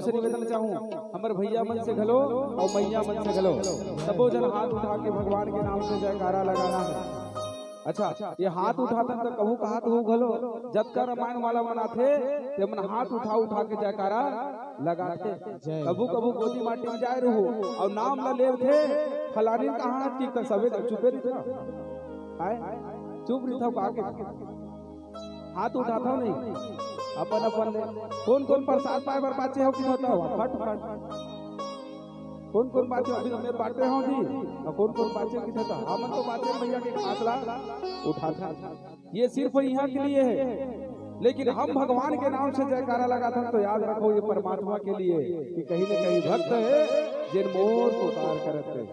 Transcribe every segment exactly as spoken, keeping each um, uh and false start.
से निवेदन चाहूँ, हमर भैया मन से घलो अउ मैया मन से घलो, सबो जन हाथ उठा के भगवान के नाम से जयकारा लगाना है। अच्छा, ये हाथ उठाथन त कहूँ कहात हो घलो, जतका रामायण वाला मन आथे, ते मन हाथ उठा उठा के जयकारा लगाथे। जय। कभू कभू गोदी माटी म जाए रहू अउ नाम ल लेवथे, फलानी कहाँ हाथ की त सबे त चुपे रहिथे। हाय, चुप रहिथे का के। हाथ उठाथव नहीं, अपन अपन ले। कोन कोन प्रसाद पाए बर बाचे हो कि बताओ, फट फट। कोन कोन बाचे अभी मैं बांटे हूँ जी, अउ कोन कोन बाचे कि था, हमन तो बाचे भैया के हाथ ला उठाथन। ये सिर्फ यहाँ के लिए है, लेकिन हम भगवान के नाम से जयकारा लगाथन तो याद रखो, ये परमात्मा के लिए कि कहीं न कहीं भक्त है, जिन मोर पुकार करत है,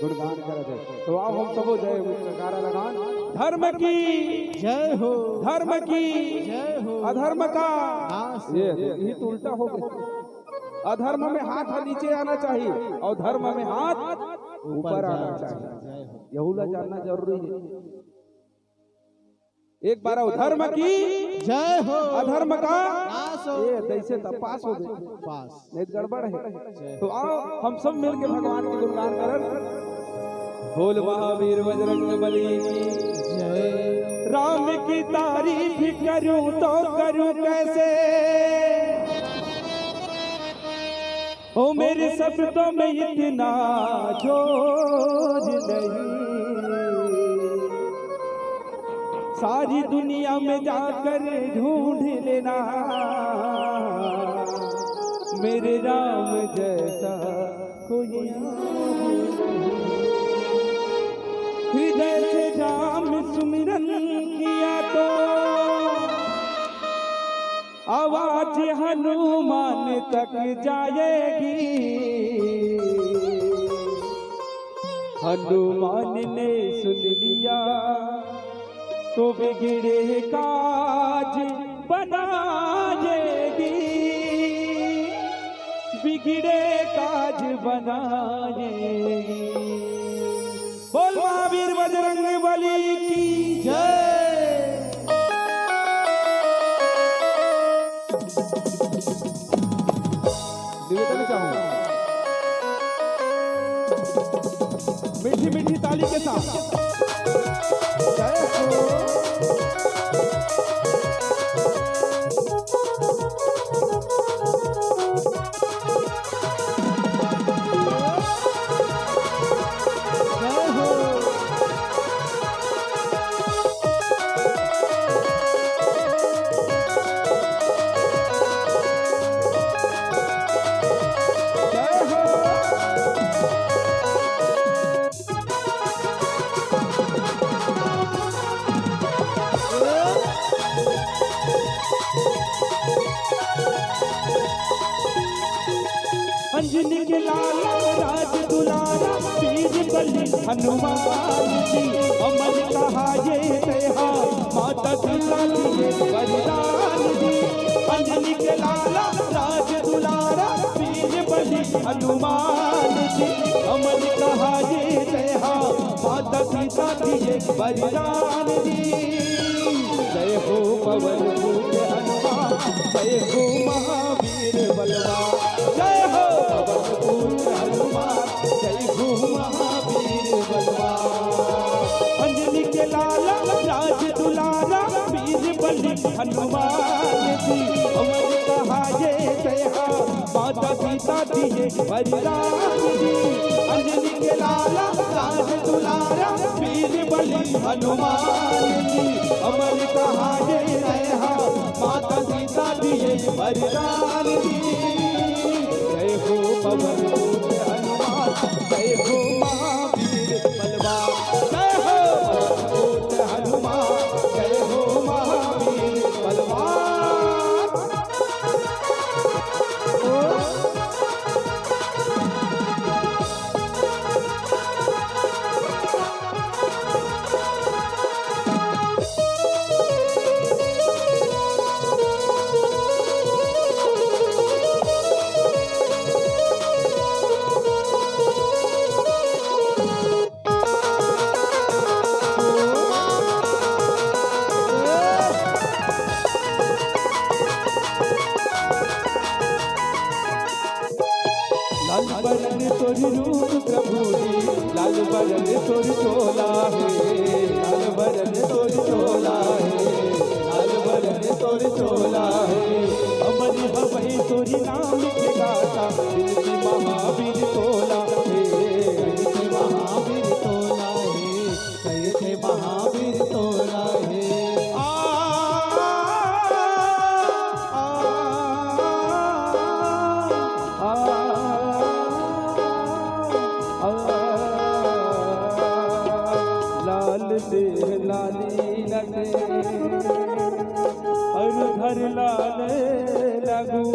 गुणगान करत है। तो आओ हम सबो जय जयकारा लगान, धर्म की जय हो। धर्म की जय हो। अधर्म का नाश हो। ये, ये तो उल्टा हो गया। अधर्म में हाथ नीचे आना चाहिए अउ धर्म में हाथ ऊपर आना चाहिए। यहू ला जानना जरूरी है। एक बार अउ धर्म की जय हो। अधर्म का नाश हो। ये जैसे त पास हो गए। पास। नहीं त गड़बड़ है। जय। तो आओ हम सब मिलके भगवान के गुणगान करन। बोल महावीर बजरंग बली की जय। राम की तारीफ करूं तो करूं कैसे, ओ मेरे शब्दों में इतना जोर नहीं। सारी दुनिया में जाकर ढूंढ लेना, मेरे राम जैसा कोई और नहीं। हृदय से राम सुमिरन किया तो आवाज हनुमान तक जाएगी। हनुमान ने सुन लिया तो बिगड़े काज बनाएगी, बिगड़े काज बनाएगी। बोल महावीर बजरंग बली की जय। निवेदन चाहूंगा मीठी मीठी ताली के साथ। जय हो। अंजनी के लाला राज दुलारा, वीर बलि हनुमान जी। अमर कहाए तेहा माता सीता दिए वरदान जी। अंजनी के लाला राज दुलारा, वीर बलि हनुमान जी। अमर कहाए तेहा माता सीता दिए वरदान जी। जय हो पवन पुत्र हनुमान, जय हो महावीर बलवान। जय हो पवन पुत्र हनुमान, जय हो महावीर बलवान। अंजनी के लाला राज दुलारा, वीर बलि हनुमान जी। अमर कहाए तेहा माता सीता दिए वरदान जी। अंजनी के लाला राज दुलारा, वीर बलि हनुमान जी। अमर कहाए तेहा माता सीता दिए वरदान जी। जय हो पवन पुत्र हनुमान, जय हो महावीर बलवान। जय हो पवन पुत्र हनुमान, जय हो महावीर बलवान। बरन तोर चोला हे, लाल बरन तोर चोला हे, लाल बरन तोर चोला हे। अमर हवय तोर नाम के गाथा, विनती महावीर तोला हे, विनती महावीर तोला हे, कहिथे महावीर तोला हे। आ, आ, आ, आ, आ, लाल देह लाली लगे, अउ घर लाल लगू।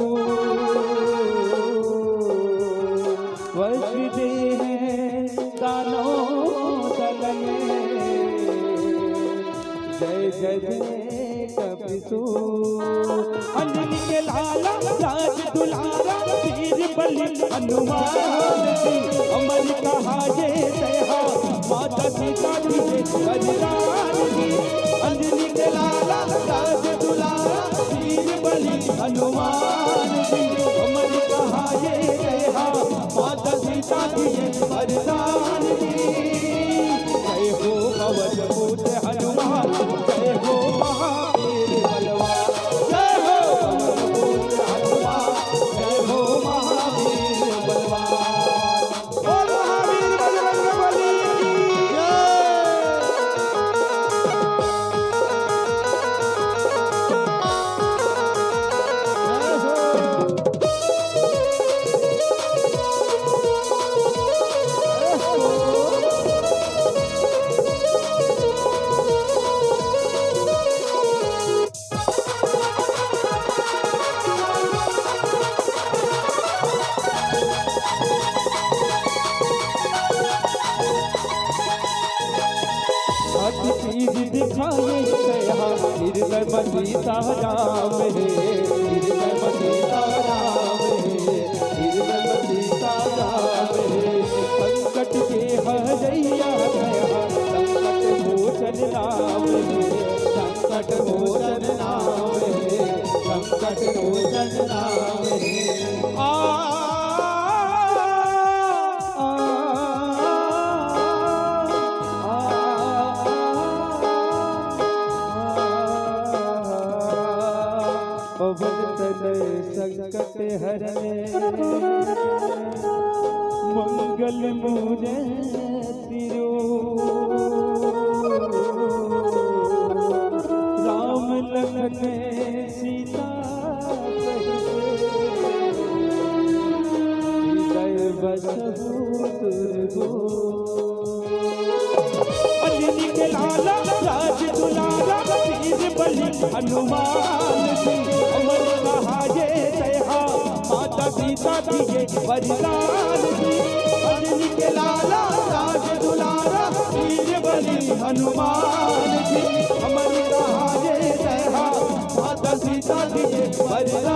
वश देह कानो दलने। जय जय जय कपिसो। अंजनी के लाला राज दुलारा, वीर बलि हनुमान जी। अमर कहाए दया माता सीता दिए वरदान जी। अंजनी के लाला राज दुलारा, वीर बलि हनुमान जी। अमर कहाए दया माता सीता दिए वरदान जी। जय हो पवन पूत हनुमान, जय हो महावीर बलवान। जय हो पवन पूत हनुमान, जय हो महावीर बलवान। बोल महावीर बजरंग बली की जय। जय हो। अति चीज दिखाए दया, हृदय म सीता राम हे, हृदय म सीता राम हे, हृदय म सीता राम हे। संकट के हरैया दया, संकट मोचन नाम हे, संकट मोचन नाम हे, संकट मोचन नाम हे। आ, आ, आ, आ, आ, आ, पवन तनय संकट हरने, मंगल मूरति रूप। राम लखन सीता सहित, हृदय बसहु दुर्गो। अंजनी के लाला राज दुलारा, वीर बलि हनुमान जी। अमर कहाए दया माता सीता दिए वरदान जी। अंजनी के लाला राज दुलारा, वीर बलि हनुमान जी। अमर कहाए दया माता सीता दिए वरदान।